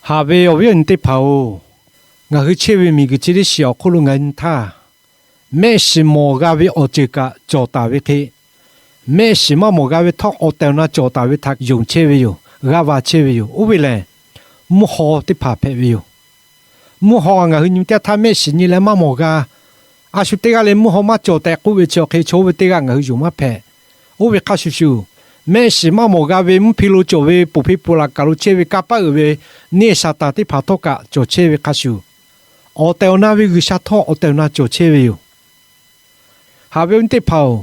Haꞈ ve awˬ viˉ awˬ nyi teˇ hpaˍ-oˬ, ngaˬ hui chehˇ ve miˬguiˬ chi teˇ shiˍ awˬ hk'oˆ lo ngaˬ hui nyi htaˇ, mehˆ shiˍ mawˬ g'a ve awˬ ceuˬ kaꞈ cawˬ taˍ ve hk'e, mehˆ shiˍ maˇ mawˬ g'a ve htawˇ awˬ tehˬ awˬ na cawˬ taˍ ve htaꞈ yonˍ chehˇ ve yoˬ. G'aˇ va chehˇ ve yoˬ. Oˇ ve lehˬ, mvuhˇ haw teˇ hpaˍ hpehꞈ ve yoˬ. Mvuhˇ haw ngaˬ hui nyi teˇ htaˇ mehˆ shiˍ nyi leh maˇ mawˬ g'a. A shu teˇ g'aˇ leh mvuhˇ haw maˇ cawˬ tehꞈ k'oˆ ve chi awˬ hk'e, chaw oˇ ve teˇ g'aˇ ngaˬ hui yonˍ maˇ hpehꞈ. Oˇ ve hk'a shuˍ shuˍ, mehˆ shiˍ maˇ mawˬ g'a ve mvuhˇ hpe lo cawˬ ve poˬ hpe poˬ laˬ kaˬ lo chehˇ ve kanˇ paˆ uiˍ ve neˇ Saˍtanˍ teˇ hpaˍ htawˇ kaꞈ cawˬ chehˇ ve hk'a shuˍ, awˬ tehˬ awˬ na ve G'uiˬsha htawˇ awˬ tehˬ awˬ na cawˬ chehˇ ve yoˬ. Haꞈ ve awˬ viˉ teˇ hpaˍ-oˬ,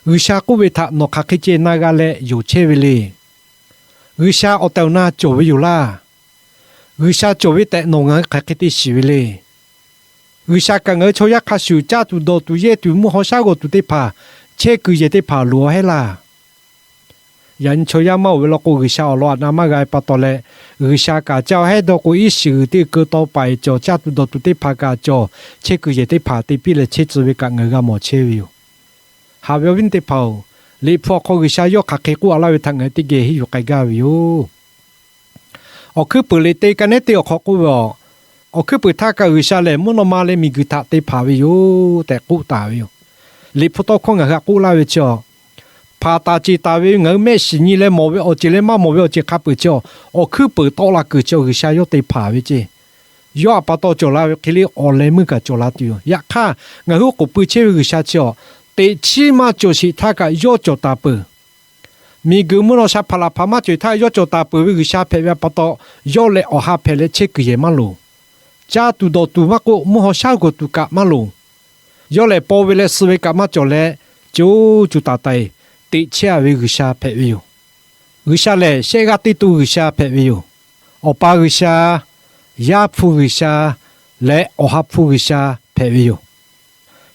G'uiˬsha k'oˆ ve htaꞈ nawˬ hk'aˬ hk'e ceh na g'a leh yonˍ chehˇ ve le. G'uiˬsha awˬ tehˬ awˬ na cawˬ ve yoˬ laˇ. G'uiˬsha cawˬ ve tehꞈ nawˬ ngaˬ hui hk'aˬ hk'e te shiˍ ve le. G'uiˬsha kaꞈ ngaˬ hui chaw yaˇ hk'a shuˍ caˇ tuˬ dawˬ tuˬ yehˇ tuˬ mvuhˇ haw shaˉ g'awˬ tuˬ teˇ hpaˍ, chehˇ kuiˬ yehˬ teˇ hpaˍ loˍ-a hehˉ laˇ. Yaꞈ nyi chaw yaˇ maˇ oˬ ve law k'o, G'uiˬsha awˬ lawn aꞈ na maˇ g'a ve pa taw leh, G'uiˬsha kaꞈ caˇ-a hehˉ dawˇ k'o, iˉ shiˍ g'uiˬ teˇ keu taw paiˍ cawˬ, caˇ tuˬ dawˬ tuˬ teˇ hpaˍ kaꞈ cawˬ, chehˇ kuiˬ yehˬ teˇ hpaˍ te piˇ leh chehˇ tcuh ve kaꞈ ngaˬ hui g'a mawˬ chehˇ ve yoˬ. Haꞈ ve awˬ viˉ teˇ hpaˍ-oˬ, Liꞈ hpu awˬ hk'aw G'uiˬsha yawˇ hk'aˬ hk'e k'oˆ-a laˇ ve htaꞈ ngaˬ hui teˇ geh henˇ yuˬ k'ai gaˇ ve yoˬ. Awˬ hkuiˉ puiˍ liꞈ te ka nehˉ teˇ awˬ hk'aw k'oˆ ve, awˬ hkuiˉ puiˍ htaˇ kaꞈ G'uiˬsha lehˬ mvuhˇ naw ma leh miˬguiˬ htaꞈ te hpanˍ ve yoˬ tehꞈ k'oˆ taˍ ve yoˬ. Liꞈ hpu tawˇ hkawˇ ngaˬ hui htaꞈ k'oˆ laˇ ve chi, hpanˍ taˍ ceˬ taˍ ve ngaˬ hui mehˆ shiˍ nyi leh mawˬ ve awˬ ceuˬ leh maˇ mawˬ ve awˬ ceuˬ hk'a peuˬ chi, awˬ hkuiˉ puiˍ tawˆ la kuiˬ chi G'uiˬsha yawˇ te hpanˍ ve ceˇ. Yawˇ aꞈ pa taw cawˬ la ve hk'e le awˬ leh meuˇ kaꞈ cawˬ la tuˬ yoˬ. Yaꞈ hk'aˇ, ngaˬ hui oˉ k'oˍ pui chehˇ ve G'uiˬsha chi, teꞈ chiˉ maˇ cawˬ sheˍ htaˇ kaꞈ yawˇ cawˬ taˍ peuˬ. Miˬguiˬ mvuhˇ naw sha hpaˍ laˬ hpaˍ maˇ cawˬ sheˍ htaˇ yawˇ cawˬ taˍ peuˬ ve G'uiˬsha hpehꞈ ve aꞈ pa taw, yawˇ leh awˬ ha hpehꞈ leh chehˇ kuiˬ yehˬ maˇ loˍ. Caˇ tuˬ dawˬ tuˬ maˇ k'oˆ, mvuhˇ haw shaˉ g'awˬ tuˬ kaꞈ maˇ loˍ. Yawˇ lehˬ paw ve leh suh ve kaꞈ maˇ cawˬ leh, co cuˬ taˍ taiˍ teꞈ chehˇ-a ve G'uiˬsha hpehꞈ ve yoˬ. G'uiˬsha lehˬ shehˆ g'aˇ teˇ to G'uiˬsha hpehꞈ ve yoˬ. Awˬ pa G'uiˬsha, Yaˇ hpu G'uiˬsha leh Awˬ ha hpu G'uiˬsha hpehꞈ ve yoˬ.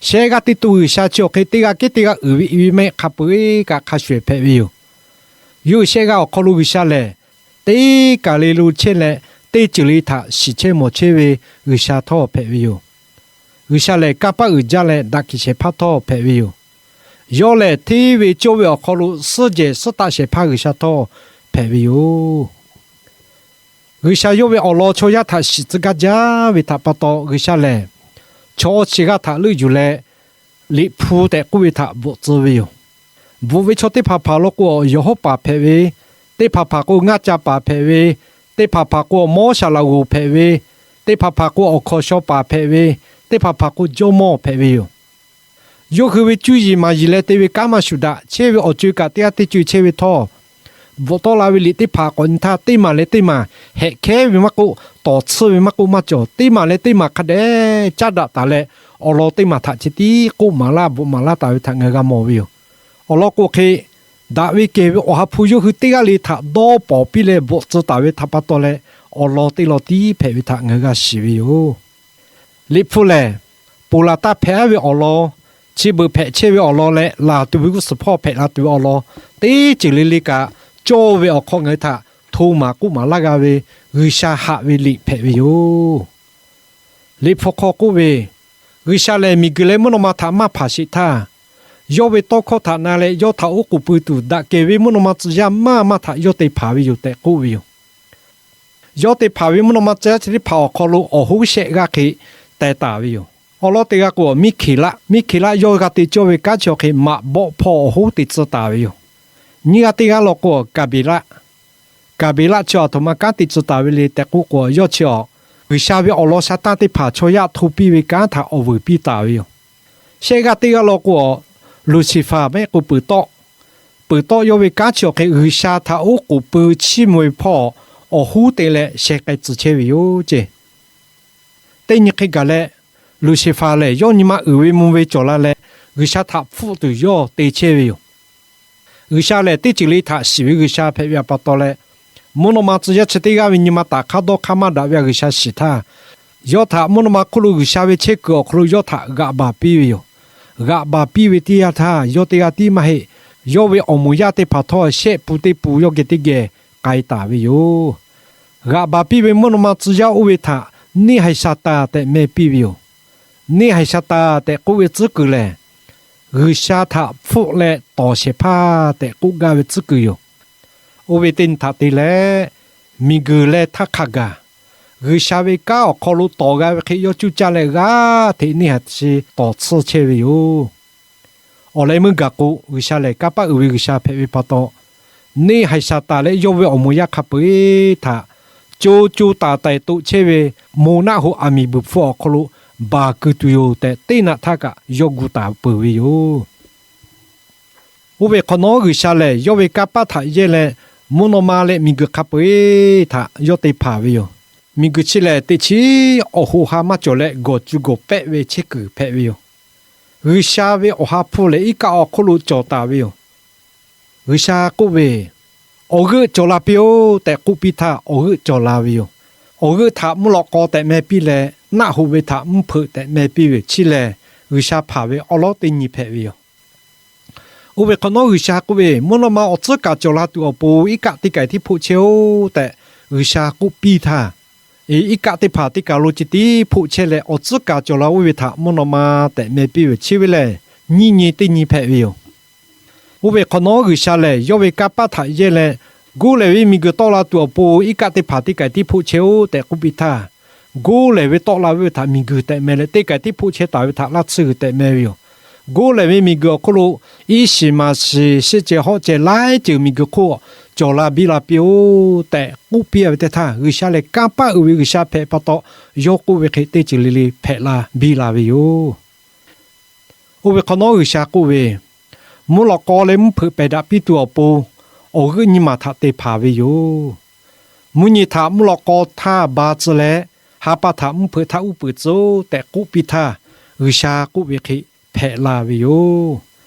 Shehˆ g'aˇ teˇ to G'uiˬsha chi awˬ hk'e teˇ g'aˇ kehˉ teˇ g'aˇ uiˍ ve i ve maˇ heˆ, hk'a peu-eˬ kaꞈ hk'a shuˍ ehˍ hpehꞈ ve yoˬ. Yawˇ hui shehˆ g'aˇ awˬ hk'aw lo G'uiˬsha lehˬ, teˇ kaˬ le lo chehˇ leh teˇ ceuˬ le htaꞈ shiˍ chehˇ mawˬ chehˇ ve G'uiˬsha htawˇ hpehꞈ ve yoˬ. G'uiˬsha lehˬ kanˇ paˆ uiˍ jaˇ leh daꞈ kehˬ shehˍ hpaˇ htawˇ hpehꞈ ve yoˬ. Yawˇ lehˬ hteˇ ve cawˇ ve awˬ hk'aw lo suhˉ jehˬ suhˉ taˆ shehˍ hpaˇ G'uiˬsha htawˇ hpehꞈ ve yoˬ. G'uiˬsha yawˇ ve awˬ lawn chaw yaˇ htaꞈ shiˍ tcuh gaˇ jaˇ ve htaꞈ pa taw G'uiˬsha lehˬ, chaw chi g'aˇ htaꞈ leuˆ yuˬ leh, Liꞈ hpu tehꞈ k'oˆ ve htaꞈ bvuhꞈ tcuh ve yoˬ. Bvuhꞈ ve chaw teˇ hpaˍ hpaˍ law k'o, Yawˬ hawˉ paˍ hpehꞈ ve, teˇ hpaˍ hpaˍ k'o, ngaˇ ca paˍ hpehꞈ ve, teˇ hpaˍ hpaˍ k'o, Mawˇshaˍ laꞈ g'oˍ hpehꞈ ve, teˇ hpaˍ hpaˍ k'o, awˬ hkawnˍ shaw paˍ hpehꞈ ve, teˇ hpaˍ hpaˍ k'o, jawˇmawˇ hpehꞈ ve yoˬ. Yawˇ hui ve cuˇ yiˍ maˍ yiˍ leh te ve kanˉ maˇ shuˍ daꞈ chehˇ ve awˬ co-e kaꞈ teˇ g'aˇ teˇ co-e chehˇ ve htawˇ, bvuhꞈ tawˆ la ve liꞈ teˇ hpaˍ k'awꞈ nyi htaˇ, teˇ maˬ leh teˇ maˬ hehꞈ hkehˉ ve maˇ k'oˆ, tawˍ tsuhˇ ve maˇ k'oˆ maˇ cawˬ. Teˇ maˬ leh teˇ maˬ hk'a dehꞈ caˉ daꞈ taˍ leh, awˬ lawn teˇ maˬ htaꞈ chi tiˉ k'oˆ maˍ laˇ bvuhꞈ maˍ laˇ taˍ ve htaꞈ ngaˬ hui g'a mawˬ ve yoˬ. Awˬ lawn k'o hk'e, daꞈ ve kehˬ ve Awˬ ha hpu yawˇ hui teˇ g'aˇ le htaꞈ dawˇ pawˍ piˇ leh bvuhꞈ tcuh taˍ ve htaꞈ pa taw leh, awˬ lawn teˇ lawn tiˉ hpehꞈ ve htaꞈ ngaˬ hui g'a shiˍ ve yoˬ. Liꞈ hpu lehˬ, ponˬ laˬ taˇ hpehꞈ-a ve awˬ lawn, chi beuꞈ hpehꞈ chehˇ ve awˬ lawn leh laˬ tuˬ ve g'uˇ suhˍ hpawˇ hpehꞈ la tuˬ ve awˬ lawn, teˇ ceuˬ le le kaꞈ cawˇ ve awˬ hk'aw ngaˬ hui htaꞈ hto maˍ k'oˆ maˍ laˇ g'a ve G'uiˬsha haꞈ ve liꞈ hpehꞈ ve yoˬ. Liꞈ hpu hk'aw k'oˆ ve, G'uiˬsha lehˬ miˬguiˬ leh mvuhˇ naw ma htaꞈ maˇ hpanˍ sheˍ htaˇ, yawˇ ve tawˇ hkawˇ htaꞈ na leh yawˇ htaꞈ oˉ k'oˍ pui tuˬ daꞈ kehˬ ve mvuhˇ naw ma tcuh yaˇ maˇ maˇ htaꞈ yawˇ te hpanˍ ve yoˬ tehꞈ k'oˆ ve yoˬ. Yawˇ te hpanˍ ve mvuhˇ naw ma tcuh yaˇ chi teˇ hpaˍ awˬ hk'aw lo awˬ hoˉ shehˆ g'aˇ hk'e teh taˍ ve yoˬ. Awˬ lawn teˇ g'aˇ k'o, Miˉhkeˍlaˆ, Miˉhkeˍlaˆ yawˇ g'a te cawˇ ve kanˉ chi awˬ hk'e maꞈ bawˆ hpawˇ awˬ hoˉ te tcuh taˍ ve yoˬ. Nyiˇ g'aˇ teˇ g'aˇ law k'o, Kaˍbeˍlaˆ, Kaˍbeˍlaˆ chi aˬ htoꞈ ma kanˉ te tcuh taˍ ve le tehꞈ k'oˆ k'o, yawˇ chi awˬ G'uiˬsha ve awˬ lawn sha tanˇ teˇ hpaˍ chaw yaˇ hto piˇ ve kanˉ htaꞈ awˬ vuiˬ piˇ taˍ ve yoˬ. Shehˆ g'aˇ teˇ g'aˇ law k'o, Luˍseˍhpaˍ mehˆ k'o puiˍ tawˆ, puiˍ tawˆ yawˇ ve kanˉ chi awˬ hk'e G'uiˬsha htaꞈ oˉ k'oˍ pui chiˇ mvuh ve hpawˇ awˬ hoˉ te leh sheh k'ai tcuh chehˇ ve yoˬ ceˇ. Teˇ nyi hk'e gaˬ leh, Luˍseˍhpaˍ lehˬ yawˇ nyi ma uiˍ ve mvuh ve cawˬ la leh, G'uiˬsha htaꞈ hpfuhˆ tuˬ yawˇ te chehˇ ve yoˬ. G'uiˬsha lehˬ teˇ ceuˬ le htaꞈ shiˍ ve G'uiˬsha hpehꞈ ve aꞈ pa taw leh, mvuhˇ naw ma tcuh yaˇ chi teˇ g'aˇ ve nyi ma taˍ hk'aˇ dawˇ hk'aˇ maˇ daꞈ ve a G'uiˬsha shiˍ htaˇ, yawˇ htaꞈ mvuhˇ naw ma hk'oˆ lo G'uiˬsha ve chehˇ kuiˬ awˬ hk'aw lo yawˇ htaꞈ g'aꞈ baˬ piˇ ve yoˬ. G'aꞈ baˬ piˇ ve teˇ yanˇ htaˇ yawˇ teˇ g'aˇ tiˉ maˇ heˆ. Yawˇ ve awˬ moˍ yaˇ teˇ hpaˍ htawˇ shehˆ pun teˇ pun yawˇ geh teˇ geh k'ai taˍ ve yoˬ. G'aꞈ baˬ piˇ ve mvuhˇ naw ma tcuh yaˇ oˇ ve htaꞈ Neˇhaiˍsaˍtanˍ tehꞈ meh piˇ ve yoˬ. Neˇhaiˍsaˍtanˍ tehꞈ k'oˆ ve tcuhˉ kuiˬ lehˬ, G'uiˬsha htaꞈ hpfuhˆ leh tawˍ shehˍ hpaˇ tehꞈ k'oˆ gaˇ ve tcuhˉ kuiˬ yoˬ. Oˇ ve teˇ nyi htaꞈ te leh, miˬguiˬ leh htaˇ hk'a gaˬ G'uiˬsha ve kanˉ awˬ hk'aw lo tawˍ g'a ve hk'e yawˇ cuˇ caˇ leh g'aˇ hteꞈ neˇ haiˬ chi tawˍ tsuhˇ chehˇ ve yoˬ. Awˬ leh meuˇ gaˬ k'o, G'uiˬsha lehˬ kanˇ paˆ uiˍ ve G'uiˬsha hpehꞈ ve pa taw, neˇ haiˬ Saˍtanˍ leh yawˇ ve awˬ moˍ yaˇ hk'a peu-eˬ htaꞈ co co taiˍ taiˍ toꞈ chehˇ ve moˬ naˆ hoꞈ aˬ miˍ buiˬ hpfuh awˬ hk'aw lo baˬ keu tuˬ yoˬ tehꞈ, teˇ naꞈ htaˇ kaꞈ yawˇ gu taˍ peuˬ ve yoˬ. Oˇ ve hk'awꞈ nawˉ, G'uiˬsha lehˬ yawˇ ve kanˇ paˆ htaꞈ yehˇ leh, mvuhˇ naw ma leh miˬguiˬ hk'a peu-eˬ htaꞈ yawˇ te hpanˍ ve yoˬ. Miˬguiˬ chi lehˬ, teˇ chiˉ awˬ hoꞈ ha maˇ cawˬ leh, gawˬ cu gawˬ pehˆ ve chehˇ kuiˬ hpehꞈ ve yoˬ. G'uiˬsha ve Awˬ ha hpu lehˬ, iˉ kaˆ awˬ hk'oˆ lo cawˬ taˍ ve yoˬ. G'uiˬsha k'oˆ ve, Awˬ g'euˆ cawˬ la piˇ-oˆ tehꞈ k'oˆ piˇ htaˇ, awˬ g'euˆ cawˬ la ve yoˬ. Awˬ g'euˆ htaꞈ mvuhˇ lawꞈ k'aw tehꞈ meh piˇ leh, naˆ hoꞈ ve htaꞈ mvuhˇ hpeuꞈ tehꞈ meh piˇ ve yoˬ. Chi lehˬ, G'uiˬsha hpanˍ ve awˉ lawˉ teˇ nyi hpehꞈ ve yoˬ. Oˇ ve hk'awꞈ nawˉ, G'uiˬsha k'oˆ ve, Mvuhˇ naw ma awˬ tcuhˉ kaˍ cawˬ la tuˬ awˬ pon, iˉ kaˆ teˇ kaˍ tiˉ hpoˆ chehˇ-oˆ tehꞈ G'uiˬsha k'oˆ piˇ htaˇ, iˉ kaˆ teˇ hpaˍ teˇ kaˍ lo ceh tiˉ hpoˆ chehˇ leh, awˬ tcuhˉ kaˍ cawˬ la oˇ ve htaꞈ mvuhˇ naw ma tehꞈ meh piˇ ve yoˬ. Chi ve lehˬ, nyiˇ nyi teˇ nyi hpehꞈ ve yoˬ. Oˇ ve hk'awꞈ nawˉ, G'uiˬsha lehˬ yawˇ ve kanˇ paˆ htaꞈ yehˇ leh, Goˇ lehˬ ve miˬguiˬ tawˆ la tuˬ awˬ pon, iˉ kaˆ teˇ hpaˍ teˇ kaˍ tiˉ hpoˆ chehˇ-oˆ tehꞈ k'oˆ piˇ htaˇ, goˇ lehˬ ve tawˆ la ve htaꞈ miˬguiˬ tehꞈ meh leh, teˇ kaˍ tiˉ hpoˆ chehˇ taˍ ve htaꞈ laˇ tsuhˇ g'uiˬ tehꞈ meh ve yoˬ. Goˇ lehˬ ve miˬguiˬ awˬ hk'oˆ lo iˉ shiˍ maˍ shiˍ, shehˆ ceh hawˆ ceh laiˉ ceuˬ miˬguiˬ hk'oˆ cawˬ la biˇ la piˇ-oˆ tehꞈ k'oˆ piˇ ve teˇ htaˇ, G'uiˬsha lehˬ kanˇ paˆ uiˍ ve G'uiˬsha hpehꞈ pa taw, yawˇ k'oˆ ve hk'e teˇ ceuˬ le le hpehꞈ la biˇ la ve yoˬ. Oˇ ve hk'awꞈ nawˉ, G'uiˬsha k'oˆ ve, Mvuhˇ lawꞈ k'aw leh mvuhˇ hpeuꞈ pehˬ daꞈ piˇ tuˬ awˬ pon, awˬ g'euˆ nyi maˬ htaꞈ te hpanˍ ve yoˬ. Mvuhˇ nyi htaꞈ mvuhˇ lawꞈ k'aw htaˇ ba tcuh leh, ha pa htaꞈ mvuhˇ hpeuꞈ htaˇ uˉ peunˍ tcuh-oˆ tehꞈ k'oˆ piˇ htaˇ, G'uiˬsha k'oˆ ve hk'e hpehꞈ la ve yoˬ.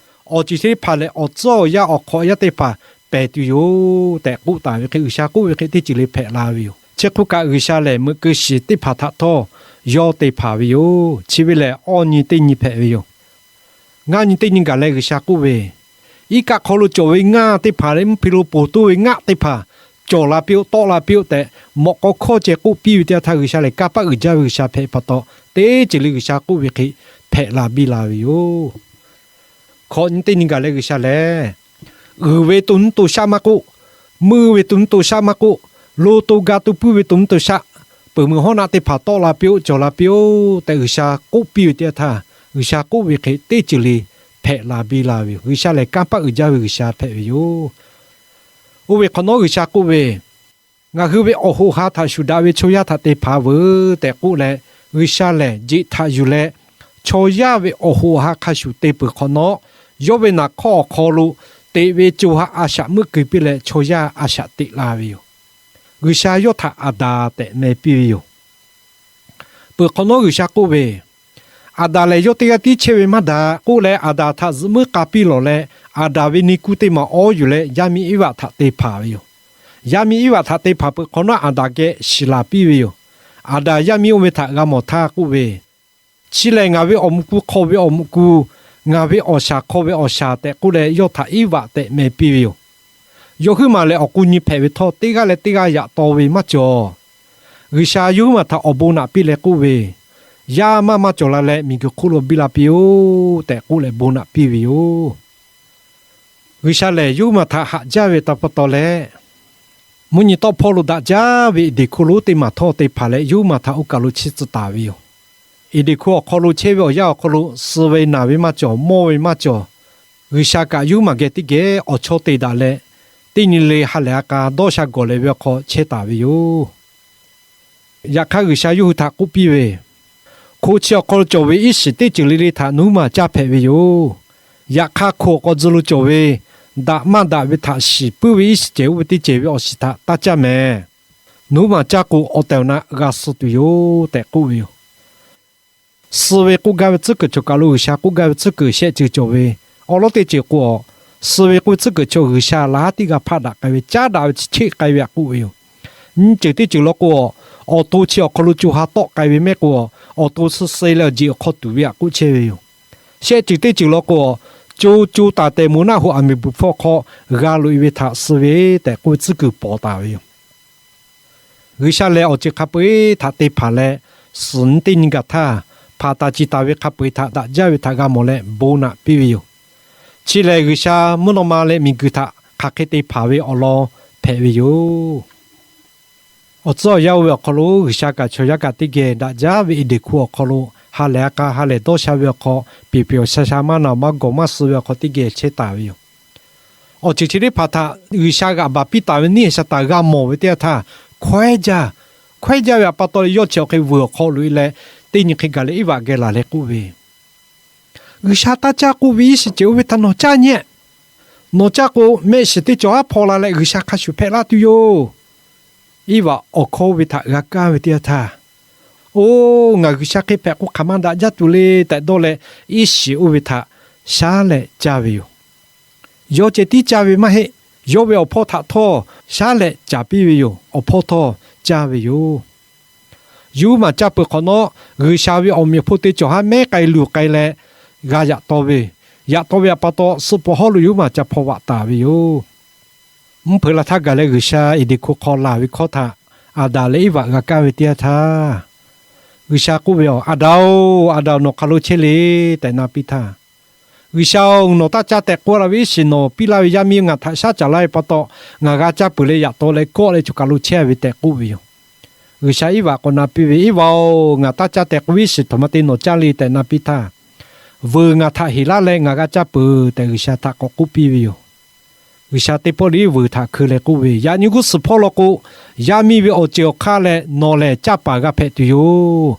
Awˬ ceuˬ teˇ hpaˍ lehˬ, awˬ tcuhˉ awˬ yanˇ awˬ hk'awꞈ yanˇ teˇ hpaˍ pehˬ tuˬ yoˬ tehꞈ k'oˆ taˍ ve hk'e, G'uiˬsha k'oˆ ve hk'e teˇ ceuˬ le hpehꞈ la ve yoˬ. Chi hk'oˆ kaꞈ, G'uiˬsha lehˬ meuꞈ keu shiˍ teˇ hpaˍ htaꞈ htawˇ yawˇ te hpanˍ ve yoˬ. Chi ve lehˬ, awˇ nyi teˇ nyi hpehꞈ ve yoˬ. Ngaˇ nyi teˇ nyi gaˬ leh G'uiˬsha k'oˆ ve, Iˉ kaˆ hk'aw lo cawˬ ve ngaˇ teˇ hpaˍ leh mvuhˇ hpe lo ponˬ toˇ ve ngaˆ teˇ hpaˍ cawˬ la piˇ-oˆ, tawˆ la piˇ-oˆ tehꞈ, mawꞈ k'aw hkawˇ ceh k'oˆ piˇ ve teˇ yanˇ htaˇ, G'uiˬsha lehˬ kanˇ paˆ uiˍ jaˇ ve G'uiˬsha hpehꞈ pa taw, teˇ ceuˬ le G'uiˬsha k'oˆ ve hk'e hpehꞈ la biˇ la ve yoˬ. Hkawꞈ nyi teˇ nyi gaˬ leh G'uiˬsha lehˬ, uiˍ ve to nuˇ to shaˆ maˇ k'oˆ, meuˇ ve to nuˇ to shaˆ maˇ k'oˆ, lo to ga to puiˉ ve to nuˇ to shaˆ, peuˬ meuꞈ hawˉ naˆ teˇ hpaˍ tawˆ la piˇ-oˆ, cawˬ la piˇ-oˆ tehꞈ G'uiˬsha k'oˆ piˇ ve teˇ yanˇ htaˇ, G'uiˬsha k'oˆ ve hk'e teˇ ceuˬ le hpehꞈ la biˇ la ve yoˬ. G'uiˬsha lehˬ kanˇ paˆ uiˍ jaˇ ve G'uiˬsha hpehꞈ ve yoˬ. Oˇ ve hk'awꞈ nawˉ G'uiˬsha k'oˆ ve, Ngaˬ hui ve awˬ hoꞈ ha htaꞈ shuˍ daꞈ ve chaw yaˇ htaꞈ te hpanˍ veuˬ tehꞈ k'oˆ leh, G'uiˬsha lehˬ jeꞈ htaꞈ yuˬ leh, chaw yaˇ ve awˬ hoꞈ ha hk'a shuˍ te peuˬ hk'awꞈ nawˉ, yawˇ ve naˍ hk'awˇ awˬ hk'aw lo teꞈ ve co ha a shaꞈ meuˆ keu piˇ leh, chaw yaˇ a shaꞈ teꞈ la ve yoˬ. G'uiˬsha yawˇ htaꞈ Aˍdanˍ tehꞈ meh piˇ ve yoˬ. Peuˬ hk'awꞈ nawˉ G'uiˬsha k'oˆ ve, Aˍdanˍ lehˬ yawˇ teˇ g'aˇ tiˉ chehˇ ve maˇ daꞈ k'oˆ leh, Aˍdanˍ htaꞈ zuhꞈ muiˉ k'a piˇ lawˬ leh, Aˍdanˍ ve nyi kuˇ teˇ maˬ awˉ yuˬ leh yaˇ miˇ Eˇvaꞈ htaꞈ te hpanˍ ve yoˬ. Yaˇ miˇ Eˇvaꞈ htaꞈ te hpanˍ peuˬ hk'awꞈ nawˉ, Aˍdanˍ geh shiˍ laˬ piˇ ve yoˬ. Aˍdanˍ yaˇ miˇ oˇ ve htaꞈ g'a mawˬ htaˇ k'oˆ ve, Chi lehˬ ngaˬ ve awˬ muꞈ ku hk'aw ve awˬ muꞈ ku, ngaˬ ve awˬ shaˍ hk'aw ve awˬ shaˍ tehꞈ k'oˆ leh, yawˇ htaꞈ Eˇvaꞈ tehꞈ meh piˇ ve yoˬ. Yawˇ huiˉ maˬ lehˬ awˬ ku nyi hpehꞈ ve htawˇ, teˇ g'aˇ leh teˇ g'aˇ yaꞈ taw ve maˇ cawˬ. G'uiˬsha yawˇ huiˉ maˬ htaꞈ awˬ bon naꞈ piˇ leh k'oˆ ve, Yaˇ maˇ maˇ cawˬ la leh miˬguiˬ hk'oˆ lo biˇ la piˇ-oˆ tehꞈ k'oˆ leh bon naꞈ piˇ ve yoˬ. G'uiˬsha lehˬ yawˇ huiˉ maˬ htaꞈ haꞈ jaˇ ve ta pa taw leh, mvuhˇ nyi tawˆ hpawˇ lo daꞈ jaˇ ve Eˍdeˍ hkuˇ lonˉ teˇ maˬ htawˇ te hpanˍ leh, yawˇ huiˉ maˬ htaꞈ oˇ kaˬ lo chehˇ tcuh taˍ ve yoˬ. Eˍdeˍ hkuˇ awˬ hk'aw lo chehˇ ve awˬ yanˇ awˬ hk'aw lo suh ve naˬ ve maˇ cawˬ, mawˇ ve maˇ cawˬ. G'uiˬsha kaꞈ yawˇ huiˉ maˬ geh teˇ geh awˬ chawˇ te daꞈ leh, teˇ nyi le ha lehˬ a k'a dawˇ sha gawˬ leh ve awˬ hk'aw chehˇ taˍ ve yoˬ. Yaꞈ hk'aˇ G'uiˬsha yawˇ hui htaꞈ k'oˆ piˇ ve, Hko chi awˬ hk'aw lo cawˬ ve iˉ shiˍ teˇ ceuˬ le le htaꞈ nawˬ huiˉ maˬ caˇ hpehꞈ ve yoˬ. Yaꞈ hk'aˇ hko awˬ k'aw tcuh lo cawˬ ve daꞈ maˇ daꞈ ve htaꞈ shiˍ puiˉ ve iˉ shiˍ cehˬ oˇ ve teˇ cehˬ ve awˬ shiˍ htaꞈ taˇ caˇ mehˍ. Nawˬ huiˉ maˬ caˇ k'o, awˬ tehˬ awˬ na g'a suh tuˬ yoˬ tehꞈ k'oˆ ve yoˬ. Suh ve k'oˆ gaˇ ve tcuhˉ kuiˬ cawˬ kaˬ lo G'uiˬsha k'oˆ gaˇ ve tcuhˉ kuiˬ shehˆ ceuˬ cawˬ ve, awˬ lawn teˇ ceuˬ k'o, suh ve k'oˆ ve tcuhˉ kuiˬ chaw G'uiˬsha laˬ haˉ tiˉ g'a hpaˆ daꞈ k'ai ve, caˉ daꞈ ve chi cheˆ k'ai ve htaꞈ k'oˆ ve yoˬ. Nyiˇ ceuˬ teˇ ceuˬ law k'o, awˬ to chi awˬ hk'aw lo co ha tawˆ k'ai ve mehˆ k'o, awˬ to suh suh leh awˬ jeˬ awˬ hk'aw tuˍ ve htaꞈ k'oˆ chehˇ ve yoˬ. Shehˆ ceuˬ teˇ ceuˬ law k'o, co co taiˍ tehꞈ moˬ naˆ hoꞈ aˬ miˍ buiˬ hpfuh awˬ hk'aw g'a loꞈ e ve htaꞈ suh ve tehꞈ k'oˆ ve tcuhˉ kuiˬ paw taˍ ve yoˬ. G'uiˬsha lehˬ awˬ ceuˬ hk'a peu-eˬ htaꞈ te hpanˍ leh, suhˍ nyi teˇ nyi gaˬ htaˇ, hpanˍ taˍ ciˍ taˍ ve hk'a peu-eˬ htaꞈ daꞈ jaˇ ve htaꞈ g'a mawˬ leh bon naꞈ piˇ ve yoˬ. Chi lehˬ G'uiˬsha mvuhˇ naw ma leh miˬguiˬ htaꞈ hk'aˬ hk'e te hpanˍ ve awˬ lawn hpehꞈ ve yoˬ. Awˬ tcuhˉ awˬ yanˇ oˇ ve awˬ hk'aw lo G'uiˬsha kaꞈ chaw yaˇ kaꞈ teˇ geh daꞈ jaˇ ve Eˍdenˍ hk'u awˬ hk'aw lo ha lehˬ a k'a ha lehˬ dawˇ sha ve awˬ hk'aw, peˍ peˍ awˬ sha sha maˇ na maˇ gawˬ maˇ suh ve awˬ hk'aw teˇ geh chehˇ taˍ ve yoˬ. Awˬ ceuˬ chi teˇ hpaˍ htaꞈ G'uiˬsha g'aꞈ baˬ piˇ taˍ ve neˇ Saˍtanˍ g'a mawˬ ve teˇ yanˇ htaˇ, hkawehˉ jaˇ. Hkawehˉ jaˇ ve awˬ pa taw leh yawˇ chi awˬ hk'e vuiˬ awˬ hk'aw loꞈ e leh, teˇ nyi hk'e gaˬ leh Eˇvaꞈ geh laˬ leh k'oˆ ve, G'uiˬsha taˇ caˇ k'oˆ ve iˉ shiˍ ceuˬ oˇ ve htaꞈ nawˬ caˇ nyi-ehꞈ. Nawˬ caˇ k'o, mehˆ shiˍ teˇ cawˬ haˉ hpaw la leh G'uiˬsha hk'a shuˍ hpehꞈ laˇ tuˬ yoˬ. Eˇvaꞈ awˬ hkawˇ oˇ ve htaꞈ g'a kaˇ ve teˇ yanˇ htaˇ, Oˇ, ngaˬ G'uiˬsha hk'e hpehꞈ k'o hk'aˬ ma daꞈ jaˇ tuˬ le tehꞈ dawˇ leh, iˉ shiˍ oˇ ve htaꞈ shaˉ leh caˇ ve yoˬ. Yawˇ ceh tiˉ caˇ ve maˇ heˆ. Yawˇ ve awˬ hpawˇ htaꞈ htawˇ shaˉ leh caˍ piˇ ve yoˬ. Awˬ hpawˇ htawˇ caˇ ve yoˬ. Yawˇ huiˉ maˬ caˇ peuˬ hk'awꞈ nawˉ, G'uiˬsha ve awˬ meꞈ awˬ hponˇ teˇ cawˬ haˉ mehˉ k'ai luˬ k'ai leh g'a yaꞈ taw ve, yaꞈ taw ve awˬ pa taw suh pawˍ hawˉ lo yawˇ huiˉ maˬ ca hpaw vaꞈ taˍ ve yoˬ. Mvuhˇ hpeuꞈ la htaˇ gaˬ leh G'uiˬsha Eˍdenˍ hk'u hk'aw laˬ ve hkawˇ htaꞈ Aˍdanˍ leh Eˇvaꞈ g'a kaˇ ve teˇ yanˇ htaˇ, G'uiˬsha k'oˆ ve, Aˍdanˍ-oˬ, Aˍdanˍ-oˬ, nawˬ hk'aˬ lo chehˇ le tehꞈ na piˇ htaˇ, G'uiˬsha-oˬ, nawˬ taˇ caˇ tehꞈ k'oˆ la ve iˉ shiˍ nawˬ piˇ laˇ ve yaˇ miˇ ngaˬ htaꞈ shaˉ caˍ laˇ ve pa taw, ngaˬ g'a caˇ peuˬ leh yaꞈ taw leh kawˆ leh choˬ kaˬ lo chehˇ ve tehꞈ k'oˆ ve yoˬ. G'uiˬsha Eˇvaꞈ k'awꞈ na piˇ ve, Eˇvaꞈ-oˬ, ngaˬ taˇ caˇ tehꞈ k'oˆ ve iˉ shiˍ htaꞈ ma te nawˬ caˇ le tehꞈ na piˇ htaˇ, Vuiˬ ngaˬ htaꞈ heˍ laˇ leh ngaˬ g'a caˇ peuˬ tehꞈ G'uiˬsha htaꞈ k'awꞈ k'oˆ piˇ ve yoˬ. G'uiˬsha teˇ pawˆ liˇ vuiˬ htaꞈ hkeu leh k'oˆ ve, Yaꞈ nyi g'uˇ suhˍ hpawˇ law k'o, yaˇ miˇ ve awˬ ceuˬ awˬ hk'aˇ leh nawˬ lehˬ caˇ paˍ g'a hpehꞈ tuˬ yoˬ.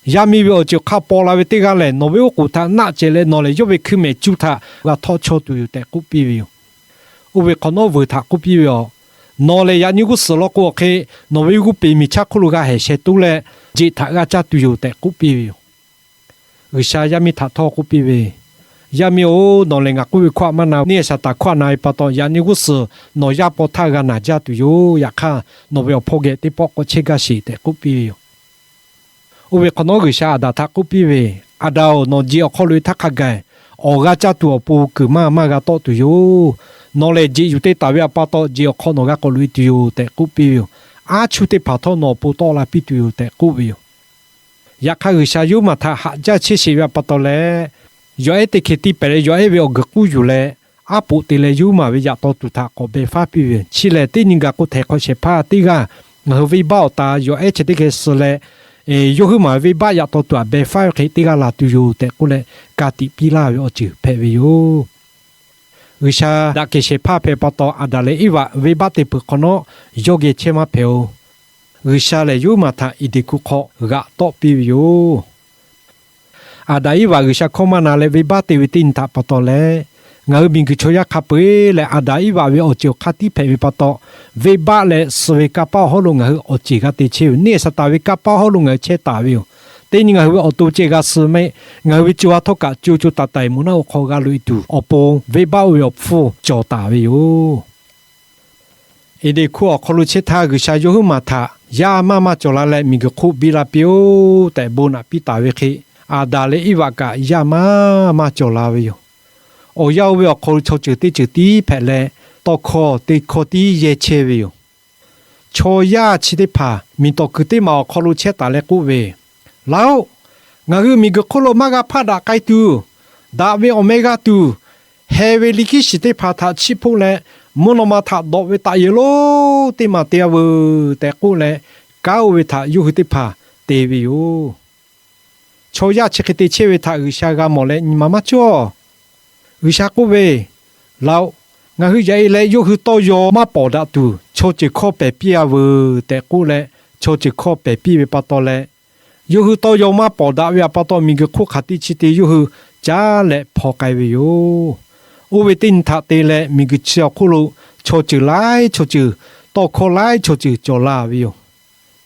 Yaˇ miˇ ve awˬ ceuˬ hk'aˇ paw la ve teˇ g'aˇ lehˬ, nawˬ ve oˉ k'oˍ htaꞈ naˆ cehˬ leh nawˬ lehˬ yawˇ ve hkui mehˍ cuˇ htaꞈ g'a htawˆ chawˇ tuˬ yoˬ tehꞈ k'oˆ piˇ ve yoˬ. Oˇ ve hk'awꞈ nawˉ vuiˬ htaꞈ k'oˆ piˇ ve, Nawˬ lehˬ yaꞈ nyi g'uˇ suhˍ law k'o awˬ hk'e, nawˬ ve g'uˇ peˍ miˬ chaˇ hk'oˆ lo g'a hehˍ sheh toˉ leh, jeꞈ htaꞈ g'a caˇ tuˬ yoˬ tehꞈ k'oˆ piˇ ve yoˬ. G'uiˬsha yaˇ miˇ htaꞈ htawˇ k'oˆ piˇ ve, Yaˇ miˇ-oˬ, nawˬ lehˬ ngaˬ k'oˆ ve hkawˇ htaꞈ maˇ na, neˇ Saˍtanˍ hkawˇ htaꞈ na ve pa taw, yaꞈ nyi g'uˇ suhˍ nawˬ yaˇ paw htaˇ g'a naˬ jaˇ tuˬ yoˬ. Yaꞈ hk'aˇ, nawˬ ve awˬ hpawˇ geh teˇ pawˆ k'awꞈ chehˇ gaˇ sheˍ tehꞈ k'oˆ piˇ ve yoˬ. Oˇ ve hk'awꞈ nawˉ G'uiˬsha Aˍdanˍ htaꞈ k'oˆ piˇ ve, Aˍdanˍ-oˬ, nawˬ jeꞈ awˬ hk'aw loꞈ e htaˇ hk'a gaˬ, awˬ g'a caˇ tuˬ awˬ pon kuiˬ maˇ maˇ g'a tawˆ tuˬ yoˬ. Nawˬ lehˬ jeꞈ yuˬ te taˍ ve awˬ pa taw, jeꞈ awˬ hk'aw nawˬ g'a k'awꞈ loꞈ e tuˬ yoˬ tehꞈ k'oˆ piˇ ve yoˬ. Aˉ chuˇ teˇ hpaˍ htawˇ nawˬ awˬ pon tawˆ la piˇ tuˬ yoˬ tehꞈ k'oˆ ve yoˬ. Yaꞈ hk'aˇ, G'uiˬsha yawˇ huiˉ maˬ htaꞈ haꞈ jaˇ chehˇ sheˍ ve awˬ pa taw leh, yawˬ ehˉ teˇ hkeh tiˇ pehˍ leh yawˬ ehˉ ve awˬ guiˬ k'uˉ yuˬ leh, aˉ poꞈ te leh yawˇ huiˉ maˬ ve yaꞈ taw tuˬ htaꞈ k'awꞈ beh faˉ piˇ ve yoˬ. Chi lehˬ, teˇ nyi gaˬ k'o htehˍ hk'awꞈ shehˍ hpaˇ teˇ g'aˇ ngaˬ hui venˇbaˆ awˬ ta yawˬ ehˉ chi teˇ hkeh suh leh, yawˇ huiˉ maˬ ve venˇbaˆ yaꞈ taw tuˬ htaꞈ beh faˉ ve hk'e teˇ g'aˇ la tuˬ yoˬ tehꞈ k'oˆ leh, ka tiꞈ piˇ laˇ ve awˬ ceuˬ hpehꞈ ve yoˬ. G'uiˬsha daꞈ kehˬ shehˍ hpaˇ hpehꞈ pa taw, Aˍdanˍ leh Eˇvaꞈ venˇbaˆ te peuˬ hk'awꞈ nawˉ, yawˇ geh chehˇ maˇ hpehꞈ-oˬ. G'uiˬsha lehˬ yawˇ huiˉ maˬ htaꞈ Eˍdenˍ hk'u hk'aw g'aꞈ tawˆ piˇ ve yoˬ. Aˍdanˍ Eˇvaꞈ G'uiˬsha hkawˇ maˇ na leh venˇbaˆ te ve teˇ nyi htaꞈ pa taw leh, ngaˬ hui miˬguiˬ chaw yaˇ hk'a peu-eˬ lehˬ, Aˍdanˍ Eˇvaꞈ ve awˬ ceuˬ awˬ hk'aˇ tiˉ hpehꞈ ve pa taw, venˇbaˆ leh suh ve kanˇ paˆ awˬ hawˉ lo ngaˬ hui awˬ ceˬ g'a te chehˇ ve, neˇ Saˍtanˍ ve kanˇ paˆ awˬ hawˉ lo ngaˬ hui chehˇ taˍ ve yoˬ. Teˇ nyi ngaˬ hui ve awˬ to ceh g'a suh mehˆ, ngaˬ hui ve co ha htawˇ kaꞈ co co taiˍ taiˍ moˍ naˆ hoꞈ hk'aw g'a loꞈ e tuˬ awˬ pon, venˇbaˆ oˇ ve awˬ hpfuhˇ cawˬ taˍ ve yoˬ. Eˍdenˍ hk'oˆ awˬ hk'aw lo chehˇ htaˇ, G'uiˬsha yawˇ huiˉ maˬ htaꞈ yaˇ maˇ maˇ cawˬ la leh, miˬguiˬ hk'oˆ biˇ la piˇ-oˆ tehꞈ bon naꞈ piˇ taˍ ve hk'e, Aˍdanˍ leh Eˇvaꞈ kaꞈ yaˇ maˇ maˇ cawˬ la ve yoˬ. Awˬ yanˇ oˇ ve awˬ hk'aw lo chaw ceuˬ teˇ ceuˬ tiˉ hpehꞈ leh, tawˇ hkawˇ te hkawˇ tiˉ yehˇ chehˇ ve yoˬ. Chaw yaˇ chi teˇ hpaˍ miˬ tawˍ kuiˬ teˇ maˬ awˬ hk'aw lo chehˇ taˍ leh k'oˆ ve, Laˬ-oˆ, ngaˬ hui miˬguiˬ hk'oˆ lo maˇ g'a hpaˆ daꞈ k'ai tuˬ, daꞈ ve awˬ meh g'a tuˬ, heh ve liꞈ kiˉ shiˍ teˇ hpaˍ htaꞈ chiˇ hpoˆ leh, mvuhˇ naw ma htaꞈ dawꞈ ve taꞈ yeˬ lonˉ teˇ maˬ te-a veuˬ tehꞈ k'oˆ leh, kanˉ oˇ ve htaꞈ yawˇ hui teˇ hpaˍ te ve yoˬ. Chaw yaˇ chi hk'e te chehˇ ve htaꞈ G'uiˬsha g'a mawˬ leh nyi ma maˇ cawˇ. G'uiˬsha k'oˆ ve, Laˬ-oˆ, ngaˬ hui yaꞈ e leh yawˇ hui tawˇ yaw maˇ pawˍ daꞈ tuˬ, chaw ceuˬ hkawˇ pehˬ piˇ-a veuˬ tehꞈ k'oˆ leh, chaw ceuˬ hkawˇ pehˬ piˇ ve pa taw leh, yawˇ hui tawˇ yaw maˇ pawˍ daꞈ ve awˬ pa taw, miˬguiˬ hk'oˆ hk'aˬ teˇ chi te yawˇ hui caˉ leh hpaw k'ai ve yoˬ. Oˇ ve teˇ nyi htaꞈ te leh, miˬguiˬ chi awˬ hk'oˆ lo chaw ceuˬ laiˉ chaw ceuˬ, tawˇ hkawˇ laiˉ chaw ceuˬ cawˬ la ve yoˬ.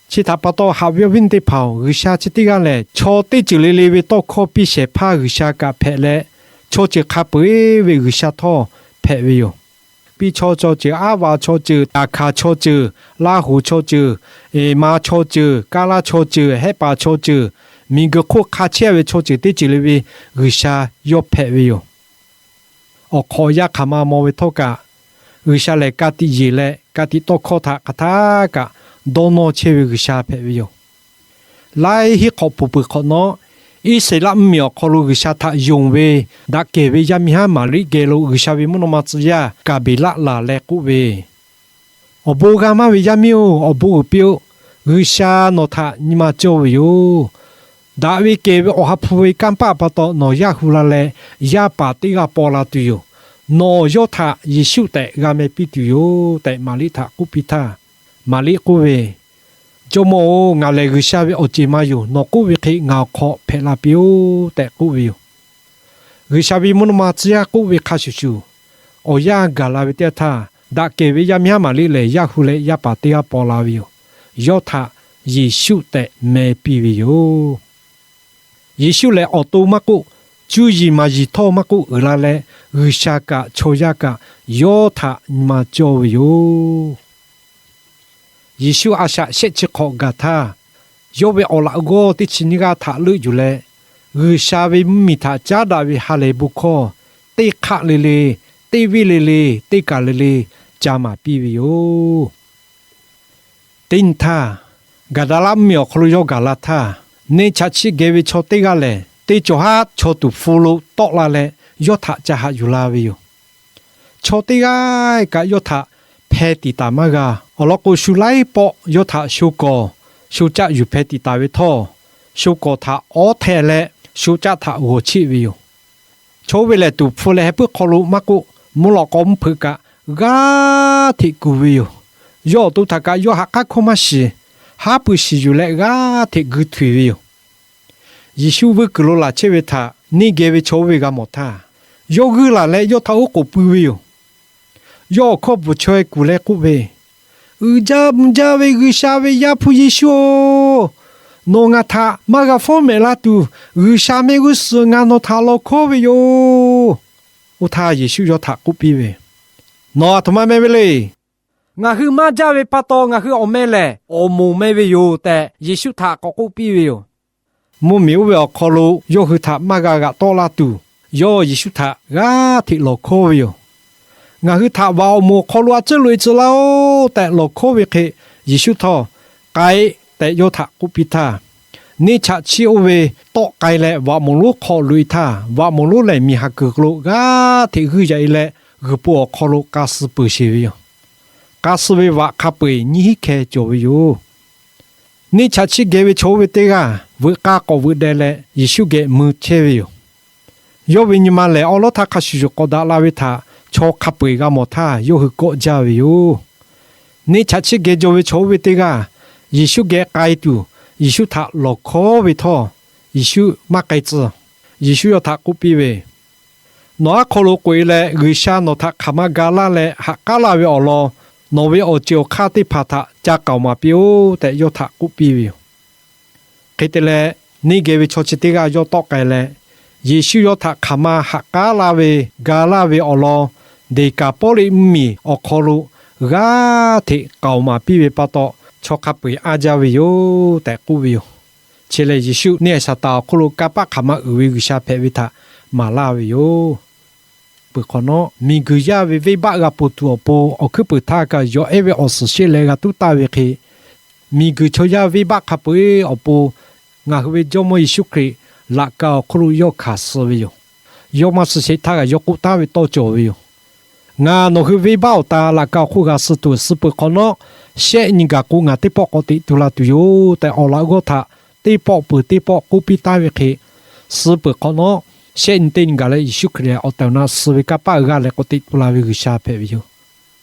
Chi htaꞈ pa taw, haꞈ ve awˬ viˉ teˇ hpaˍ-oˬ, G'uiˬsha chi teˇ g'aˇ lehˬ, chaw teˇ ceuˬ le le ve tawˇ hkawˇ piˇ shehˍ hpaˇ G'uiˬsha kaꞈ hpehꞈ leh, chaw ceuˬ hk'a peu-eˬ ve G'uiˬsha htawˇ hpehꞈ ve yoˬ. Piˇ chaw cawˬ ceuˬ, aˉ vaꞈ chaw ceuˬ, taˍ hkaˍ chaw ceuˬ, Laˇ hoꞈ chaw ceuˬ, eˍ ma chaw ceuˬ, kaˇ laˇ chaw ceuˬ, hehˆ paˍ chaw ceuˬ, miˬguiˬ hk'oˆ hk'a chehˇ ve chaw ceuˬ teˇ ceuˬ le ve G'uiˬsha yawˇ hpehꞈ ve yoˬ. Awˬ hk'awꞈ yaˇ hk'aˬ ma maw ve htawˇ kaꞈ, G'uiˬsha lehˬ ka tiꞈ yeˬ leh ka tiꞈ tawˇ hkawˇ htaꞈ hk'aˬ htaˇ kaꞈ dawˇ nawˇ chehˇ ve G'uiˬsha hpehꞈ ve yoˬ. Laiˉ hinˉ hk'awꞈ poˬ peuˬ hk'awꞈ nawˉ, Iˉsaˍreˍlaˆ mvuhˇmiˬ awˬ hk'aw lo G'uiˬsha htaꞈ yonˍ ve daꞈ kehˬ ve yaˇ miˇ haˉ Maˍriˆ geh lo G'uiˬsha ve mvuhˇ naw ma tcuh yaˇ Gaˍbeˍlaˆ laˬ leh k'oˆ ve, Awˬ bon g'a maˇ ve yaˇ miˇ-oˬ, awˬ bon uiˍ piˇ-oˆ. G'uiˬsha nawˬ htaꞈ nyi ma cawˇ ve yoˬ. Daꞈ ve kehˬ ve Awˬ ha hpu ve kanˇ paˆ pa taw nawˬ yaˇ hu la leh, yaˇ paˍ teˇ g'aˇ paw la tuˬ yoˬ. Nawˬ yawˇ htaꞈ Yeˍsuˆ tehꞈ g'a meh piˇ tuˬ yoˬ tehꞈ, Maˍriˆ htaꞈ k'oˆ piˇ htaˇ, Maˍriˆ k'oˆ ve, Jawˇmawˇ-oˬ, ngaˬ lehˬ G'uiˬsha ve awˬ ceˬ ma yoˬ. Nawˬ k'oˆ ve hk'e ngaˬ awˬ hk'aw hpehꞈ la piˇ-oˆ tehꞈ k'oˆ ve yoˬ. G'uiˬsha ve mvuhˇ naw ma tcuh yaˇ k'oˆ ve hk'a shuˍ shuˍ, awˬ yanˇ gaˬ la ve teˇ yanˇ htaˇ, daꞈ kehˬ ve yaˇ miˇ haˉ Maˍriˆ lehˬ, yaˇ hu leh yaˇ paˍ teˇ g'aˇ paw la ve yoˬ. Yawˇ htaꞈ Yeˍsuˆ tehꞈ meh piˇ ve yoˬ. Yeˍsuˆ lehˬ, awˬ to maˇ k'oˆ, cuˇ yiˍ maˍ yiˍ htawˇ maˇ k'oˆ, uiˍ la leh G'uiˬsha kaꞈ chaw yaˇ kaꞈ yawˇ htaꞈ nyi ma cawˇ ve yoˬ. Yeˍsuˆ a shaꞈ shehˆ chi hk'awꞈ gaˬ htaˇ, yawˇ ve awˬ laꞈ g'awˇ teˇ chi nyiˇ g'aˇ htaꞈ leuˆ yuˬ leh, G'uiˬsha ve mvuhˇmiˬ htaꞈ caˉ daꞈ ve ha lehˬ bon hkawˇ teˇ hk'aˆ le le, teˇ venˇ le le, teˇ kaˬ le le ca maˍ piˇ ve yoˬ. Teˇ nyi htaˇ, Gaˍdaˍlaˆ mvuhˇmiˬ awˬ hk'aw lo yawˇ gaˬ la htaˇ, neˇ chaꞈ chiˆ geh ve chaw teˇ g'aˇ lehˬ, teˇ cawˬ haˉ chaw tuˍ hpfuh lo tawˆ la leh, yawˇ htaꞈ ca haꞈ yuˬ la ve yoˬ. Chaw teˇ g'aˇ kaꞈ yawˇ htaꞈ hpeh tiˍ taˍ maˇ g'a. Awˬ lawn k'o, shu laiˉ pawˆ yawˇ htaꞈ sho kawˍ sho caˆ yuˬ hpeh tiˍ taˍ ve htawˇ, sho kawˍ htaꞈ awˉ hteh leh, sho caˆ htaꞈ g'awˬ cheˆ ve yoˬ. Chaw oˇ ve lehˬ, tuˍ hpfuh leh heh puiˉ hk'aw lo maˇ k'oˆ, mvuhˇ lawꞈ k'aw mvuhˇ hpeuꞈ kaꞈ g'aˇ hteꞈ kuˬ ve yoˬ. Yawˇ awˬ to htaꞈ kaꞈ yawˇ ha k'aˉ hkawˇ maˇ shiˍ. Haˉ pui shiˍ yuˬ leh g'aˇ hteꞈ gu htuiˍ ve yoˬ. Yeˍsuˆ vuiˇ kuiˬ lo laˬ chehˇ ve htaꞈ neˇ geh ve chaw oˇ ve g'a mawˬ htaˇ, yawˇ g'uiˇ laˬ leh yawˇ htaꞈ oˉ k'oˍ pui ve yoˬ. Yawˇ awˬ hkawˇ bvuhˬ chaweh kuˬ leh k'oˆ ve, Uiˍ jaˇ mvuh jaˇ ve G'uiˬsha ve Yaˇ hpu Yeˍsuˆ-oˬ, nawˬ ngaˬ htaꞈ maˇ g'a fawˉ mehˍ la tuˬ, G'uiˬsha mehˆ g'uˇ suhˍ ngaˬ nawˬ htaꞈ lawˬ hkawˉ ve yoˬ. Oˇ htaˇ Yeˍsuˆ yawˇ htaꞈ k'oˆ piˇ ve, Nawˬ aˬ htoꞈ ma meh ve le. Ngaˬ hui maˇ jaˇ ve pa taw, ngaˬ hui awˬ meh lehˬ awˬ moˍ meh ve yoˬ tehꞈ, Yeˍsuˆ htaꞈ k'awꞈ k'oˆ piˇ ve yoˬ. Mvuhˇmiˬ oˇ ve awˬ hk'aw lo yawˇ hui htaꞈ maˇ g'a g'aꞈ tawˆ laˇ tuˬ, yawˇ Yeˍsuˆ htaꞈ g'aˇ hteꞈ lawˬ hkawˉ ve yoˬ. Ngaˬ hui htaꞈ vaꞈ awˬ moˍ awˬ hk'aw lo a tcuhˉ loꞈ-e tcuh laˇ-oˆ tehꞈ lawˬ hkawˉ ve hk'e, Yeˍsuˆ htawˇ, K'ai tehꞈ yawˇ htaꞈ k'oˆ piˇ htaˇ, neˇ chaꞈ chiˆ oˇ ve tawˆ k'ai leh vaꞈ mawˬ lonˉ hk'aw loꞈ-e htaˇ, vaꞈ mawˬ lonˉ lehˬ miˬ haˍ kuiˬ lo g'aˇ hteꞈ g'uiˇ yaꞈ-e leh, g'uiˬ po awˬ hk'aw lo k'a suh peuˬ sheˍ ve yoˬ. K'a suh ve vaꞈ hk'a peu-eˬ nyiˇ hinˉ hkeh cawˬ ve yoˬ. Neˇ chaꞈ chiˆ geh ve chaw oˇ ve teˇ g'aˇ veuꞈ k'aˇ k'awꞈ veuꞈ deh leh Yeˍsuˆ geh mui chehˇ ve yoˬ. Yawˇ ve nyi ma lehˬ, awˉ lawˉ htaˇ hk'a shuˍ shuˍ k'awꞈ daꞈ la ve htaꞈ chaw hk'a peu-eˬ g'a mawˬ htaˇ, yawˇ hui kawˆ jaˇ ve yoˬ. Neˇ chaꞈ chiˆ geh jaw ve chaw oˇ ve teˇ g'aˇ Yeˍsuˆ geh k'ai tuˬ, Yeˍsuˆ htaꞈ lawˬ hkawˉ ve htawˇ, Yeˍsuˆ maˇ k'ai tcuh. Yeˍsuˆ yawˇ htaꞈ k'oˆ piˇ ve, Nawˬ aˉ hk'aw lo k'oꞈ-e leh, G'uiˬsha nawˬ htaꞈ hk'aˬ ma ga laˇ leh haꞈ k'aˉ laˇ ve awˬ lawn, nawˬ ve awˬ ceuˬ awˬ hk'aˇ teˇ hpaˍ htaꞈ ca k'aoˍ maˍ piˇ-oˆ tehꞈ, yawˇ htaꞈ k'oˆ piˇ ve yoˬ. Hk'e te leh, neˇ geh ve chaw chi teˇ g'aˇ yawˇ tawˆ k'ai leh, Yeˍsuˆ yawˇ htaꞈ hk'aˬ ma haꞈ k'aˉ laˇ ve, ga laˇ ve awˬ lawn, Deˍkaˍpawˇliˆ mvuhˇmiˬ awˬ hk'aw lo g'aˇ hteꞈ k'aoˍ maˍ piˇ ve pa taw, chaw hk'a peu-eˬ anˇ jaˇ ve yoˬ tehꞈ k'oˆ ve yoˬ. Chi lehˬ, Yeˍsuˆ neˇ haiˬ Saˍtanˍ awˬ hk'oˆ lo kanˇ paˆ hk'aˬ ma uiˍ ve G'uiˬsha hpehꞈ ve htaꞈ maˍ laˇ ve yoˬ. Peuˬ hk'awꞈ nawˉ, miˬguiˬ yaˇ ve venˇbaˆ g'a ponˬ tuˬ awˬ pon, awˬ hkuiˉ peuˬ htaˇ kaꞈ yawˬ ehˉ ve awˬ suhˍ sheˆ leh g'a tuˉ taˇ ve hk'e, miˬguiˬ chaw yaˇ venˇbaˆ hk'a peu-eˬ awˬ pon, ngaˬ hui ve Jawˇmawˇ Yeˍsuˆ Hkriꞈ laꞈ ka awˬ hk'oˆ lo yawˇ hkanˍ suh ve yoˬ. Yawˇ maˇ suh sheˍ htaˇ kaꞈ yawˇ k'oˆ taˉ ve tawˇ cawˬ ve yoˬ. Ngaˬ nawˬ hui venˇbaˆ awˬ ta laꞈ ka awˬ hk'oˆ g'a suh tuˬ, suh peuˬ hk'awꞈ nawˉ, shehˆ nyi gaˬ k'o ngaˬ teˇ pawˆ k'awꞈ teꞈ tu la tuˬ yoˬ tehꞈ, awˬ laꞈ g'awˇ htaꞈ teˇ pawˆ peuˬ teˇ pawˆ k'oˆ piˇ taˉ ve hk'e, suh peuˬ hk'awꞈ nawˉ, shehˆ nyi teˇ nyi gaˬ leh Yeˍsuˆ Hkriꞈ lehˬ, awˬ tehˬ awˬ na suh ve kanˇ paˆ g'aˇ leh k'awꞈ teꞈ tu la ve G'uiˬsha hpehꞈ ve yoˬ.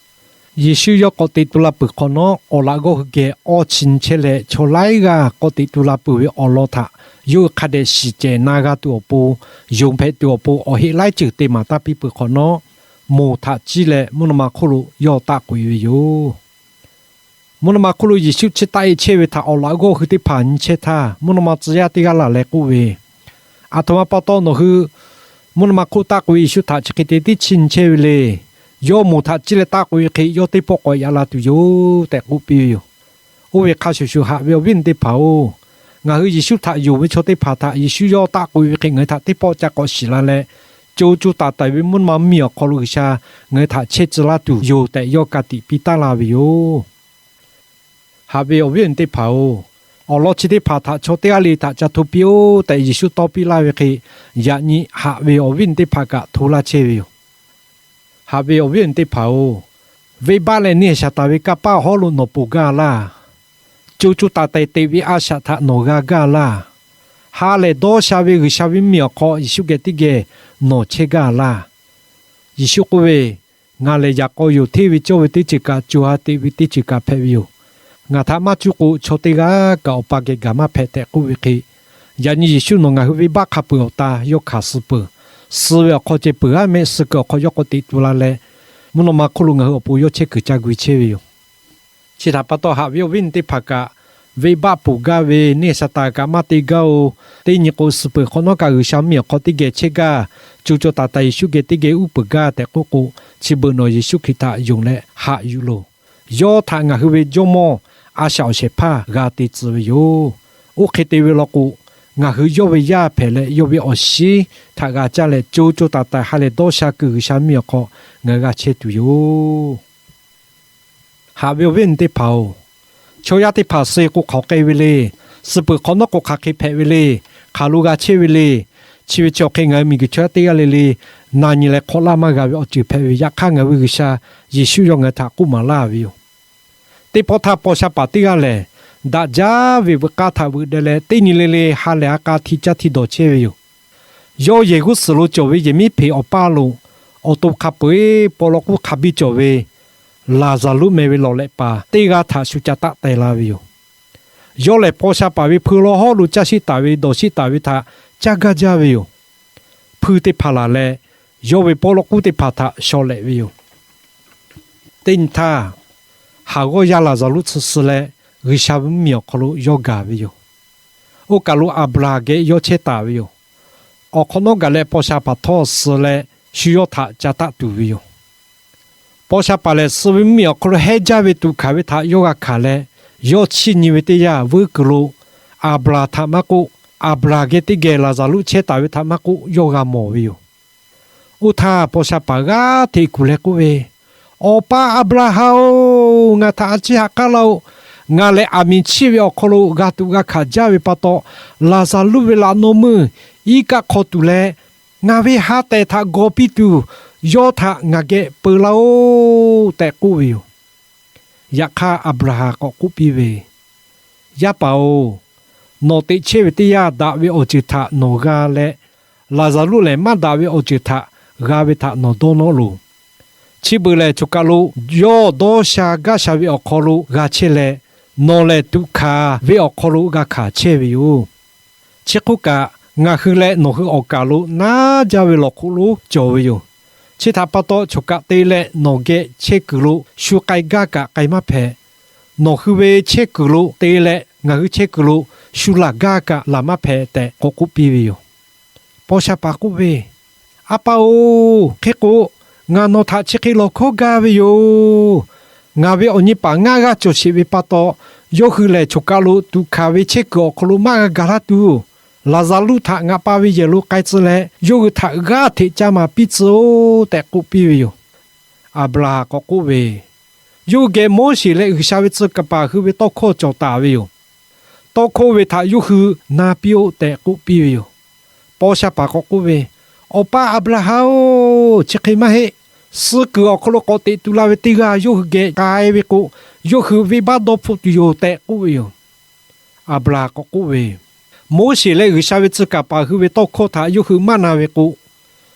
Yeˍsuˆ yawˇ k'awꞈ teꞈ tu la peuˬ hk'awꞈ nawˉ, awˬ laꞈ g'awˇ hui geh awˇ chi nyi chehˇ leh, chaw laiˉ g'aˇ k'awꞈ teꞈ tu la peuˬ ve awˬ lawn htaꞈ yawˇ hui hk'a dehꞈ shiˍ cehˬ na g'a tuˬ awˬ pon, yonˍ hpehꞈ tuˬ awˬ pon, awˬ heˆ laiˉ ceuˬ te maˍ taˇ piˇ peuˬ hk'awꞈ nawˉ, moˬ htaꞈ ciˇ leh mvuhˇ naw ma hk'oˆ lo yawˇ taˆ k'oꞈ-e ve yoˬ. Mvuhˇ naw ma hk'oˆ lo Yeˍsuˆ chi taˆ-e chehˇ ve htaꞈ awˬ laꞈ g'awˇ hui teˇ hpaˍ nyi chehˇ htaˇ, mvuhˇ naw ma tcuh yaˇ teˇ g'aˇ laˬ leh k'oˆ ve, Aˬ htoꞈ ma pa taw nawˬ hui mvuhˇ naw ma hk'oˆ taˆ k'oꞈ-e Yeˍsuˆ htaꞈ chi hk'e te teˇ chi nyi chehˇ ve le. Yawˇ moˬ htaꞈ ciˇ leh taˆ k'oꞈ-e hk'e, yawˇ teˇ pawˆ k'awꞈ yaꞈ la tuˬ yoˬ tehꞈ k'oˆ piˇ ve yoˬ. Oˇ ve hk'a shuˍ shuˍ, haꞈ ve awˬ viˉ awˬ nyi teˇ hpaˍ-oˬ, ngaˬ hui Yeˍsuˆ htaꞈ yonˍ ve chaw teˇ hpaˍ htaꞈ Yeˍsuˆ yawˇ taˆ k'oꞈ-e ve hk'e ngaˬ hui htaꞈ teˇ pawˆ ca k'awꞈ shiˍ la leh, co co taiˍ taiˍ ve mvuhˇ naw ma mvuhˇmiˬ awˬ hk'aw lo G'uiˬsha ngaˬ hui htaꞈ chehˇ tcuh laˇ tuˬ yoˬ tehꞈ, yawˇ ka tiꞈ piˇ taˉ laˇ ve yoˬ. Haꞈ ve awˬ viˉ awˬ nyi teˇ hpaˍ-oˬ, awˬ lawn chi teˇ hpaˍ htaꞈ chaw teˇ g'aˇ le htaꞈ ca hto piˇ-oˆ tehꞈ Yeˍsuˆ tawˇ piˇ laˇ ve hk'e, yaꞈ nyi haꞈ ve awˬ viˉ awˬ nyi teˇ hpaˍ kaꞈ hto laˇ chehˇ ve yoˬ. Haꞈ ve awˬ viˉ awˬ nyi teˇ hpaˍ-oˬ, venˇbaˆ leh neˇ haiˬ Saˍtanˍ ve kanˇ paˆ awˬ hawˉ lo nawˬ ponˬ gaˇ laˇ. co co taiˍ taiˍ teꞈ ve a shaꞈ htaꞈ nawˬ g'a gaˇ laˇ. Ha lehˬ dawˇ sha ve G'uiˬsha ve mvuhˇmiˬ awˬ hk'aw Yeˍsuˆ geh teˇ geh nawˬ chehˇ gaˇ laˇ. Yeˍsuˆ k'oˆ ve, Ngaˬ lehˬ yaꞈ k'aw yoˬ. Hteˇ ve cawˇ ve teˇ ceuˬ kaꞈ, co ha teꞈ ve teˇ ceuˬ kaꞈ hpehꞈ ve yoˬ. Ngaˬ htaꞈ maˇ cuˇ k'o, chaw teˇ g'aˇ kaꞈ Awˬ pa geh gaˬ maˇ hpehꞈ tehꞈ k'oˆ ve hk'e, yaꞈ nyi Yeˍsuˆ nawˬ ngaˬ hui venˇbaˆ hk'a peuˬ awˬ ta yawˇ hkanˍ suh peuˬ. Suh ve awˬ hk'aw ceh peuˬ g'aˇ mehˆ suh kuiˬ awˬ hk'aw yawˇ k'awꞈ teꞈ tu la leh, mvuhˇ naw ma hk'oˆ lo ngaˬ hui awˬ pon yawˇ chehˇ kuiˬ ca gu chehˇ ve yoˬ. Chi htaꞈ pa taw, haꞈ ve awˬ viˉ awˬ nyi teˇ hpaˍ kaꞈ, venˇbaˆ ponˬ gaˇ ve neˇ Saˍtanˍ kaꞈ maˇ te gaˇ-oˬ. Teˇ nyi k'o, suh peuˬ hk'awꞈ nawˉ kaꞈ G'uiˬsha mvuhˇmiˬ awˬ hk'aw teˇ geh chehˇ gaˇ. Co co taiˍ taiˍ Yeˍsuˆ geh teˇ geh uˉ peunˍ gaˇ tehꞈ k'oˆ k'o, chi beuꞈ nawˬ Yeˍsuˆ Hkriꞈ htaꞈ yonˍ leh haꞈ yuˬ loˬ. Yawˇ htaꞈ ngaˬ hui ve Jawˇmawˇ a shaꞈ awˬ shehˍ hpaˇ g'a te tcuh ve yoˬ. Oˇ hk'e te ve law k'o, ngaˬ hui yawˇ ve yaˇ hpehꞈ leh, yawˇ ve awˬ shinˉ htaꞈ g'a caˇ leh, co co taiˍ taiˍ ha lehˬ dawˇ sha kuiˬ G'uiˬsha mvuhˇmiˬ awˬ hk'aw ngaˬ hui g'a chehˇ tuˬ yoˬ. Haꞈ ve awˬ viˉ awˬ nyi teˇ hpaˍ-oˬ, chaw yaˇ teˇ hpaˍ suh k'o hk'aˬ k'ai ve le. Suh peuˬ hk'awꞈ nawˉ k'o hk'aˬ hk'e hpehꞈ ve le. Hk'aˬ lo g'a chehˇ ve le. Chi ve chi awˬ hk'e ngaˬ hui miˬguiˬ chaw yaˇ teˇ g'aˇ le le na nyi leh hk'awꞈ laˇ maˇ g'a ve awˬ ceuˬ hpehꞈ ve. Yaꞈ hk'aˇ, ngaˬ hui ve G'uiˬsha Yeˍsuˆ yawˇ ngaˬ hui htaꞈ k'oˆ maˍ laˇ ve yoˬ. Teˇ pawˆ htaˇ, paw sha paˍ teˇ g'aˇ lehˬ, daꞈ jaˇ ve veuꞈ k'aˇ htaꞈ veuꞈ deh leh, teˇ nyi le le ha lehˬ a k'a hti caˇ hti dawˬ chehˇ ve yoˬ. Yawˇ yehˬ g'uˇ suhˍ lo cawˬ ve yehˬ miˉ hpeꞈ awˬ paˇ lo, awˬ to hk'a peu-eˬ paw law k'uˉ hk'a biˇ cawˬ ve Laˍzaˍruˆ meh ve lawˬ lehꞈ paˍ teˇ g'aˇ htaꞈ shu ca taˆ teh la ve yoˬ. Yawˇ lehˬ, paw sha paˍ ve hpui lawˇ hawˉ lo caˇ sheˆ taˍ ve, dawˬ sheˆ taˍ ve htaꞈ caˇ gaˇ jaˇ ve yoˬ. Hpui teˇ hpaˍ laˬ leh, yawˇ ve paw law k'uˉ teˇ hpaˍ htaꞈ shaw lehꞈ ve yoˬ. Teˇ nyi htaˇ, haˍ g'awˇ yaˇ Laˍzaˍruˆ tsuh suh leh, G'uiˬsha ve mvuhˇmiˬ awˬ hk'aw lo yawˇ gaˬ ve yoˬ. Oˇ kaˬ lo Aˍbraˍhanˍ geh yawˇ chehˇ taˍ ve yoˬ. Awˬ hk'awꞈ nawˉ gaˬ leh paw sha paˍ htawˇ suh leh, shu yawˇ htaꞈ ca taˆ tuˬ ve yoˬ. Paw sha paˍ lehˬ, suh ve mvuhˇmiˬ awˬ hk'aw lo hehnˇ jaˇ ve tuꞈ hkanˍ ve htaꞈ yawˇ g'a hkanˍ leh, yawˇ chiˇ nyi ve teˇ yanˇ, vuiˇ kuiˬ lo Aˍbraˍhanˍ htaꞈ maˇ k'oˆ, Aˍbraˍhanˍ geh teˇ geh Laˍzaˍruˆ chehˇ taˍ ve htaꞈ maˇ k'oˆ, yawˇ g'a mawˬ ve yoˬ. Oˇ htaˇ, paw sha paˍ g'aˇ hteꞈ kuˬ leh k'oˆ ve, Awˬ pa Aˍbraˍhanˍ-oˬ, ngaˬ htaꞈ a ciˉ haꞈ k'aˉ laˇ-oˆ. Ngaˬ lehˬ aˬ miˍ chiˆ ve awˬ hk'aw lo g'a tuꞈ g'a hkanˍ jaˇ ve pa taw, Laˍzaˍruˆ ve laꞈ naw meuˇ iˉ kaˆ hk'aw tuˬ leh, ngaˬ ve ha tehˬ htaꞈ gawˬ piˇ tuˬ, yawˇ htaꞈ ngaˬ geh peu laˇ-oˆ tehꞈ k'oˆ ve yoˬ. Yaꞈ hk'aˇ, Aˍbraˍhanˍ k'awꞈ k'oˆ piˇ ve, Yaˇ paˍ-oˬ, nawˬ teꞈ chehˇ ve teˇ yanˇ daꞈ ve awˬ ceuˬ htaꞈ nawˬ g'a leh, Laˍzaˍruˆ lehˬ maˇ daꞈ ve awˬ ceuˬ htaꞈ g'a ve htaꞈ nawˬ dawˇ nawˇ loˬ. Chi beuꞈ lehˬ, choˬ kaˬ lo yawˇ dawˇ sha gaˇ sha ve awˬ hk'aw lo g'a chehˇ leh, nawˬ lehˬ tuꞈ hkanˍ ve awˬ hk'aw lo g'a hkanˍ chehˇ ve yoˬ. Chi hk'oˆ kaꞈ, ngaˬ hui leh nawˬ hui awˬ kaˬ lo naˉ jaˇ ve lawˬ hk'oꞈ lonˉ cawˬ ve yoˬ. Chi htaꞈ pa taw, choˬ kaˬ te leh nawˬ geh chehˇ kuiˬ lo shu k'ai gaˇ kaꞈ k'ai maˇ hpehꞈ. Nawˬ hui ve chehˇ kuiˬ lo te leh ngaˬ hui chehˇ kuiˬ lo shu laˬ gaˇ kaꞈ laˬ maˇ hpehꞈ tehꞈ k'awꞈ k'oˆ piˇ ve yoˬ. Paw sha paˍ k'oˆ ve, A pa-oˬ, hk'e k'o, ngaˬ nawˬ htaꞈ chi hk'e lawˬ hkawˉ gaˇ ve yoˬ. Ngaˬ ve awˬ nyi paˍ ngaˇ g'aˇ cawˬ sheˍ ve pa taw, yawˇ hui lehˬ choˬ kaˬ lo tuꞈ hkanˍ ve chehˇ kuiˬ awˬ hk'aw lo maˇ g'a gaˬ laˇ tuˬ, Laˍzaˍruˆ htaꞈ ngaˬ pa ve yehˬ lo k'ai tcuh leh, yawˇ hui htaꞈ g'aˇ hteꞈ caˇ maˍ piˇ tcuh-oˆ tehꞈ k'oˆ piˇ ve yoˬ. Aˍbraˍhanˍ k'awꞈ k'oˆ ve, Yawˇ hui geh Moˉseˍ leh G'uiˬsha ve tcuh kaˍ paˍ hui ve tawˇ hkawˇ cawˬ taˍ ve yoˬ. Tawˇ hkawˇ ve htaꞈ yawˇ hui na piˇ-oˆ tehꞈ k'oˆ piˇ ve yoˬ. Paw sha paˍ k'awꞈ k'oˆ ve, Awˬ pa Aˍbraˍhanˍ-oˬ, chi hk'e maˇ heˆ. Suh kuiˬ awˬ hk'aw lo k'awꞈ teꞈ tu la ve teˇ g'aˇ yawˇ hui geh k'ai ve k'o, yawˇ hui venˇbaˆ dawˇ hpfuhˆ tuˬ yoˬ tehꞈ k'oˆ ve yoˬ. Aˍbraˍhanˍ k'awꞈ k'oˆ ve, Moˉseˍ leh G'uiˬsha ve tcuh kaˍ paˍ hui ve tawˇ hkawˇ htaꞈ yawˇ hui maˇ na ve k'o,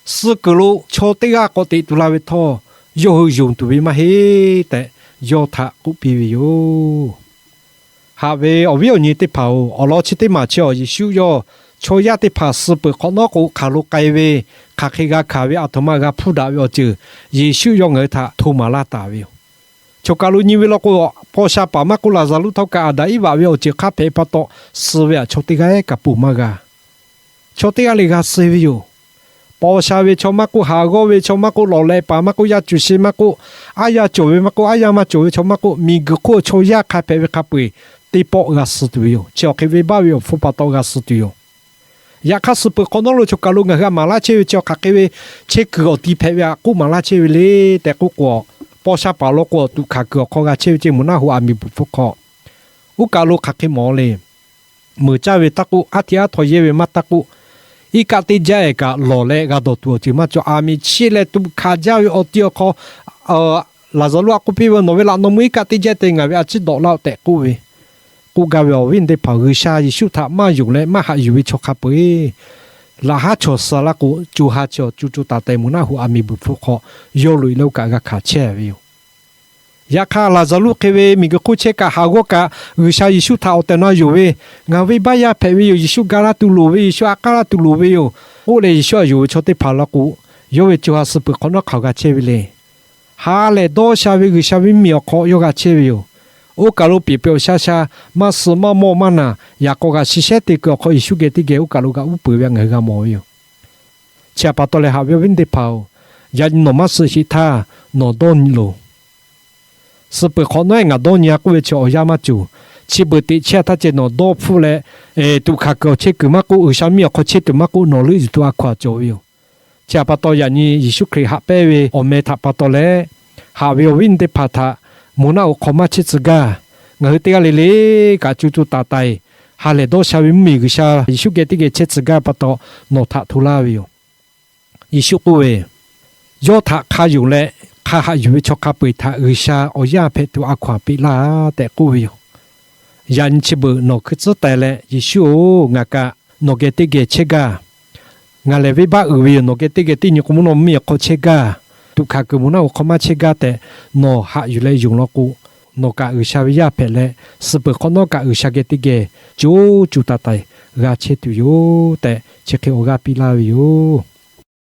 suh kuiˬ lo chaw teˇ g'aˇ k'awꞈ teꞈ tu la ve htawˇ, yawˇ hui yonˍ tuˬ ve maˇ heˆ tehꞈ yawˇ htaꞈ k'oˆ piˇ ve yoˬ. Haꞈ ve awˬ viˉ awˬ nyi teˇ hpaˍ-oˬ, awˬ lawn chi teˇ maˬ chi awˬ Yeˍsuˆ yawˇ chaw yaˇ teˇ hpaˍ suh peuˬ hk'awꞈ nawˉ k'o hk'aˬ lo k'ai ve, hk'aˬ hk'e g'a hkanˍ ve, aˬ htoꞈ ma g'a hpuˇ daꞈ ve awˬ ceuˬ Yeˍsuˆ yawˇ ngaˬ hui htaꞈ hto maˍ laˇ taˍ ve yoˬ. Choˬ kaˬ lo nyi ve law k'o, paw sha paˍ maˇ k'oˆ, Laˍzaˍruˆ htawˇ kaꞈ Aˍdanˍ Iˉvaꞈ ve awˬ ceuˬ hk'aˇ hpehꞈ pa taw, suh ve aꞈ chaw teˇ g'aˇ kaꞈ ponˬ maˇ g'a. Chaw teˇ g'aˇ le g'a suh ve yoˬ. Paw sha ve chaw maˇ k'oˆ, haˍ g'awˇ ve chaw maˇ k'oˆ, lawˬ lehꞈ paˍ maˇ k'oˆ, yaˇ cuˬ she maˇ k'oˆ, aˉ yaˇ cawˬ ve maˇ k'oˆ, aˉ yaˇ maˇ cawˬ ve chaw maˇ k'oˆ, miˬguiˬ hk'oˆ chaw yaˇ hk'a hpehꞈ ve hk'a peu-eˬ teˇ pawˆ g'a suh tuˬ ve yoˬ. Chi awˬ hk'e venˇbaˆ ve awˬ hpfuhˇ pa taw g'a suh tuˬ yoˬ. Yaꞈ hk'aˇ, suh peuˬ hk'awꞈ nawˉ lo choˬ kaˬ lo ngaˬ hui a maˍ laˇ chehˇ ve chi awˬ hk'aˬ hk'e ve chehˇ kuiˬ awˬ ti hpehꞈ ve aꞈ k'oˆ maˍ laˇ chehˇ ve le tehꞈ k'oˆ k'o, paw sha paˍ law k'o, tuꞈ hkanˍ kuiˬ awˬ hk'aw g'a chehˇ ve ceˇ mvuhˬ naˆ hoꞈ aˬ miˍ bvuhꞈ hpfuhˇ hk'aw, oˇ kaˬ lo hk'aˬ hk'e mawˬ le. Meuˬ caˇ ve taˇ k'oˆ, aˉ hteꞈ aˉ htaw yehˇ ve maˇ taˇ k'oˆ, iˉ kaˆ teˇ jaˇ-ehˍ kaꞈ lawˬ leh g'a dawˬ tuˬ awˬ ceuˬ maˇ cawˬ. Aˬ miˍ chiˆ leh tuꞈ hkanˍ jaˇ ve awˬ ti awˬ hk'aw, Laˍzaˍruˆ a k'oˆ piˇ ve, Nawˬ ve laꞈ naw meuˇ iˉ kaˆ teˇ jaˇ te ngaˬ ve a ciˉ dawꞈ laˇ-oˆ tehꞈ k'oˆ ve, k'oˆ gaˇ ve awˬ viˉ teˇ hpaˍ, G'uiˬsha Yeˍsuˆ htaꞈ maˇ yonˍ leh maˇ haꞈ yuˬ ve chaw hk'a peu-eˬ, laꞈ haˉ chaw suh laˇ k'o, co ha chaw co co taiˍ taiˍ moˬ naˆ hoꞈ aˬ miˍ beuˬ hpfuhˇ hk'aw yawˇ loꞈ-e leh oˇ kaꞈ g'a hkanˍ chehˇ ve yoˬ. Yaꞈ hk'aˇ, Laˍzaˍruˆ hk'e ve miˬguiˬ hk'oˆ chehˇ kaꞈ haꞈ g'awˇ kaꞈ G'uiˬsha Yeˍsuˆ htaꞈ awˬ tehˬ awˬ na yonˍ ve, Ngaˬ hui venˇbaˆ yaˇ hpehꞈ ve yoˬ. Yeˍsuˆ ga laˇ tuˬ loˍ ve, Yeˍsuˆ a k'aˉ laˇ tuˬ loˍ ve yoˬ, k'oˆ leh Yeˍsuˆ htaꞈ yonˍ ve chaw teˇ hpaˍ law k'o, yawˇ ve co ha suh peuˬ hk'awꞈ nawˉ hk'aˬ g'a chehˇ ve le. Ha lehˬ dawˇ sha ve G'uiˬsha ve mvuhˇmiˬ awˬ hk'aw yawˇ g'a chehˇ ve yoˬ. Oˇ kaˬ lo piˍ peuˬ awˬ sha sha, maˇ suh maˇ mawˇ maˇ naˬ, yaꞈ k'aw g'a shi shehˉ te kuiˬ awˬ hk'aw Yeˍsuˆ geh teˇ geh oˇ kaˬ lo g'a uˉ peunˍ ve ngaˬ hui g'a mawˬ ve yoˬ. Chi htaꞈ pa taw leh haꞈ ve awˬ viˉ teˇ hpaˍ-oˬ, yaꞈ nyi nawˬ maˇ suh sheˍ htaˇ, nawˬ dawˇ nyi loˬ. Suh peuˬ hk'awꞈ nawˉ-e ngaˬ dawˇ nyi-a k'oˆ ve chi awˬ yanˇ maˇ cawˬ. Chi beuꞈ teꞈ chehˇ htaˇ ceh nawˬ dawˇ hpfuhˆ leh, tuꞈ hkanˍ kuiˬ awˬ chehˇ kuiˬ maˇ k'oˆ, G'uiˬsha mvuhˇmiˬ awˬ hk'aw chehˇ tuˬ maˇ k'oˆ, nawˬ leuˆ yuˬ tuˬ a hkaw-anˬ cawˬ ve yoˬ. Chi htaꞈ pa taw, yaꞈ nyi Yeˍsuˆ Hkriꞈ haꞈ pehnˇ ve awˬ meh htaꞈ pa taw leh, haꞈ ve awˬ viˉ teˇ hpaˍ htaꞈ moˬ naˆ hoꞈ hk'aw maˇ chehˇ tcuh gaˇ. Ngaˬ hui teˇ g'aˇ le le kaꞈ co co taiˍ taiˍ, ha lehˬ dawˇ sha ve mvuhˇmiˬ G'uiˬsha Yeˍsuˆ geh teˇ geh chehˇ tcuh gaˇ pa taw, nawˬ htaꞈ hto laˇ ve yoˬ. Yeˍsuˆ k'oˆ ve, Yawˇ htaꞈ hk'a yonˍ leh hk'a haꞈ yuˬ ve chaw hk'a peu-eˬ htaꞈ G'uiˬsha awˬ yanˇ hpehꞈ tuˬ a hkaw-anˬ peꞈ laˇ tehꞈ k'oˆ ve yoˬ. Yaꞈ nyi chi beuꞈ nawˬ hkui tcuhˉ taiˍ leh, Yeˍsuˆ-oˬ, ngaˬ kaꞈ nawˬ geh teˇ geh chehˇ gaˇ. Ngaˬ lehˬ venˇbaˆ uiˍ ve yoˬ. Nawˬ geh teˇ geh teˇ nyi k'o, mvuhˇ naw mvuhˇmiˬ awˬ hk'aw chehˇ gaˇ. Tuꞈ hkanˍ kuiˬ moˬ naˆ hoꞈ hk'aw maˇ chehˇ gaˇ tehꞈ nawˬ haꞈ yuˬ leh yonˍ law k'o, nawˬ kaꞈ G'uiˬsha ve yaˇ hpehꞈ leh, suh peuˬ hk'awꞈ nawˉ kaꞈ G'uiˬsha geh teˇ geh co co taiˍ taiˍ g'a chehˇ tuˬ yoˬ tehꞈ, chi hk'e awˬ g'aˇ piˇ laˇ ve yoˬ.